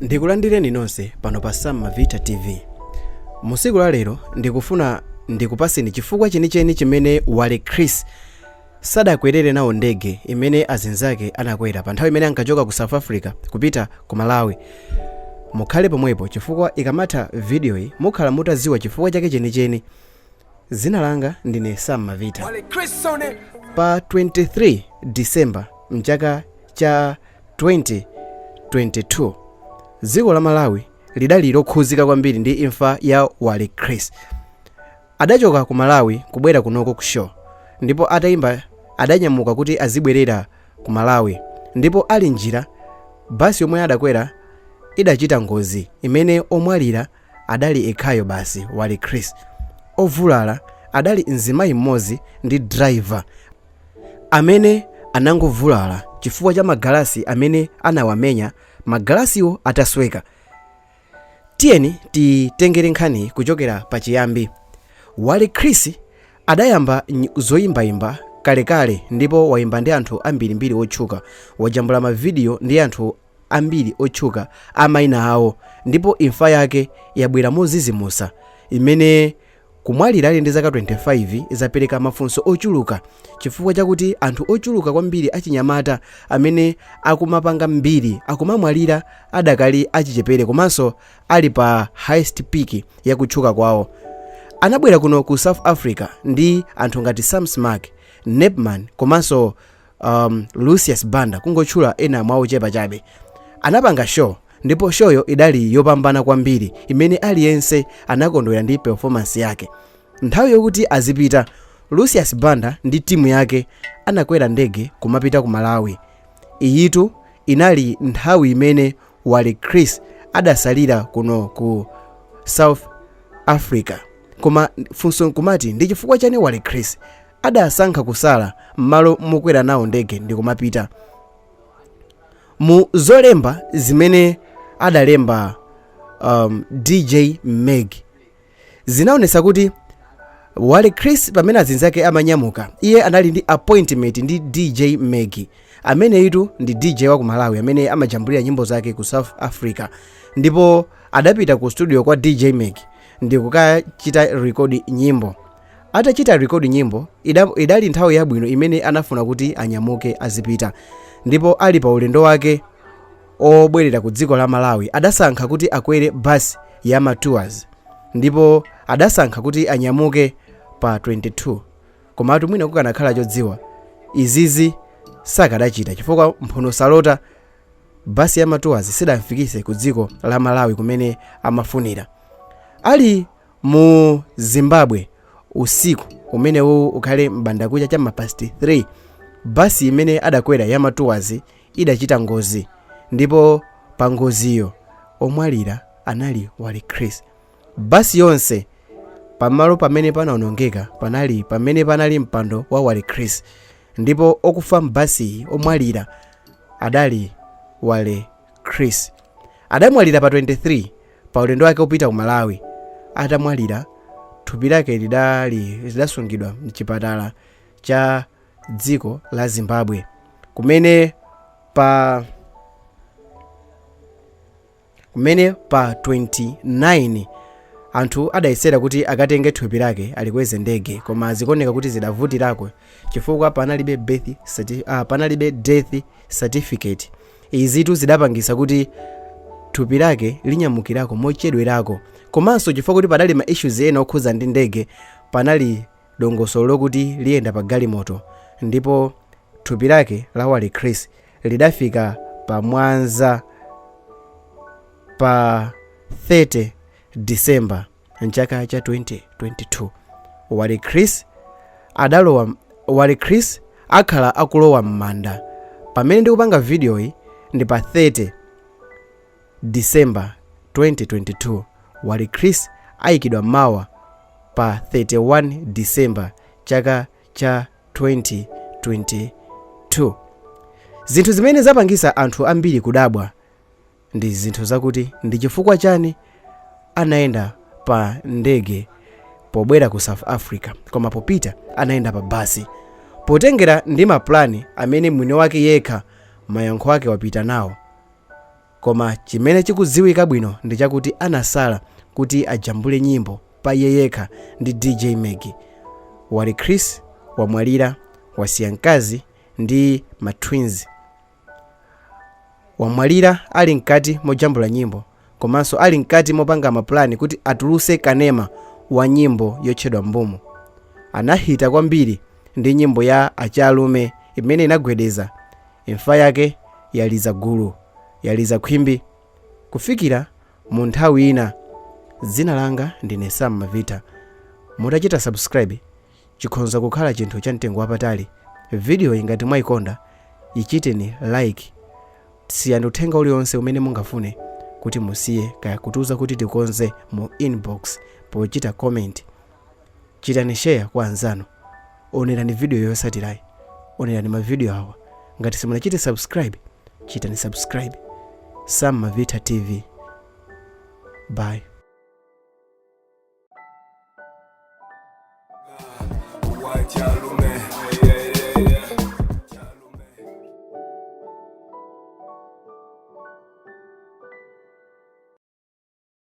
Ndikulandireni nonse pano pa Sam Mavita TV. Musiku la lero ndikufuna ndikupaseni chifukwa chenicheni chimene Wale Chris sadakwerere nawo ndege imene azinzake anakwera pa nthawi imene ankachoka ku South Africa kupita ku Malawi. Mukhale pomwepo chifukwa ikamatha video iyi mukhala mutaziwa chifukwa chake chenicheni. Zina langa ndine Sam Mavita. Wale Chris on it. Pa 23 December mchaka cha 2022, dziko la Malawi lidali lokhuzika kwambiri ndi imfa ya Wale Chris. Adachoka ku Malawi kubwera kunoko ku show, ndipo atayimba adanyamuka kuti azibwerera ku Malawi, ndipo ali njira basi yomwe adakwera idachita ngozi imene omwalira adali ekhayo basi, Wale Chris. Ovulala adali mzimayi mmodzi ndi driver amene anangovulala chifukwa cha magalasi amene anawamenya, magalasiwo atasweka. Tiyeni titengere nkhani kuchokera pachiyambi. Wale Chris adayamba zoyimbayimba kalekale ndipo wayimba ndi anthu ambirimbiri otchuka, wajambula mavidiyo ndi anthu ambiri otchuka amayina awo, ndipo imfa yake yabwera mozizimusa, imene kumwalira ali ndi zaka 25 zapereka mafunso ochuluka, chifukwa chakuti anthu ochuluka kwambiri achinyamata amene akumapanga mbiri akumamwalira adakali achichepere komanso ali pa highest peak yakutchuka kwawo. Anabwera kuno ku South Africa ndi anthu ngati Sam Smack, Nepman komanso Lucius Banda, kungotchula ena mwa ochepa chabe. Anapanga show ndipo showyo idali yopambana kwambiri imene aliyense anakondwera ndi performance yake. Nthawi yokuti azipita, Lucius Banda ndi timu yake anakwera ndege kumapita ku Malawi. Iyitu inali nthawi imene Wale Chris adasalira kuno ku South Africa. Koma funso nkumati, ndi chifukwa chani Wale Chris adasankha kusala m'malo mokwera nawo ndege ndi kumapita? Mu zolemba zimene adalemba DJ Meg zinaonetsa kuti Wale Chris, pamene azinzake amanyamuka, iye anali ndi appointment ndi DJ Meg, amene itu ndi DJ wa ku Malawi amene amajambulira nyimbo zake ku South Africa, ndipo adapita ku studio kwa DJ Meg ndi kukachita record nyimbo. Atachita record nyimbo, idali nthawi yabwino imene anafuna kuti anyamuke azipita, ndipo ali pa ulendo wake obwerera ku dziko la Malawi adasankha kuti akwere basi ya matours, ndipo adasankha kuti anyamuke pa 22. Komatu mwina kukanakhala chodziwa izizi sakadachita, chifukwa mphuno salota, basi ya matours sidamfikise ku dziko la Malawi kumene amafunira. Ali mu Zimbabwe, usiku umenewu ukhale m'bandakucha cha past 3, basi imene adakwera ya matours idachita ngozi, ndipo pa ngoziyo omwalira anali Wale Chris. Basi yonse, pamalo pamene panaonongeka panali pamene panali mpando wa Wale Chris, ndipo okufa m'basiyi, omwalira adali Wale Chris. Adamwalira pa 23 pa ulendo wake opita ku Malawi. Atamwalira, thupi lake lidasungidwa mchipatala cha dziko la Zimbabwe, kumene pa 29 anthu adayesera kuti akatenge thupi lake alikweze ndege, koma zikuoneka kuti zidavutirako chifukwa panalibe death certificate. Izitu zidapangisa kuti thupi lake linyamukirako mochedwerako, komanso chifukwa kuti padali ma issues ena okhuza ndi ndege, panali dongosolo lokuti liyenda pa galimoto, ndipo thupi lake la Wale Chris lidafika pa Mwanza pa 30 December mchaka cha 2022. Wale Chris adalowa, Wale Chris akhala akulowa m'manda. Pamene ndikupanga video iyi ndi pa 30 December 2022. Wale Chris ayikidwa mawa pa 31 December chaka cha 2022. Zinthu zimene zapangisa anthu ambiri kudabwa ndi zinthu zakuti ndi chifukwa chani anayenda pa ndege pobwera ku South Africa, koma popita anayenda pa basi, potengera ndi mapulani amene mwini wake yekha mayankho ake wapita nawo. Koma chimene chikudziwika bwino ndi chakuti anasala kuti ajambule nyimbo pa iye yekha ndi DJ Maggie. Wali Chris wamwalira, wasiya mkazi ndi ma twins. Wamwalira ali mkati mojambula nyimbo komanso ali mkati mopanga mapulani kuti atuluse kanema wa nyimbo yotchedwa Mbumu. Anahita kwambiri ndi nyimbo ya Achalume imene inagwedeza. Imfa yake yaliza gulu, yaliza khwimbi kufikira mu nthawi ina. Dzina langa ndine Sam Mavita. Mutachita subscribe chikhonza kukhala chinthu cha mtengo wapatali. Video ngati mwayikonda, ichiteni like, siyani uthenga uliwonse umene mungafune kuti musiye, kaya kutiuza kuti tikonze mu inbox pochita comment. Chitani share kwa anzanu. Onerani video yotsatirayi, onerani mavideo awa. Ngati simunachite subscribe, chitani subscribe. Sam Mavita TV, bye. Wachalume.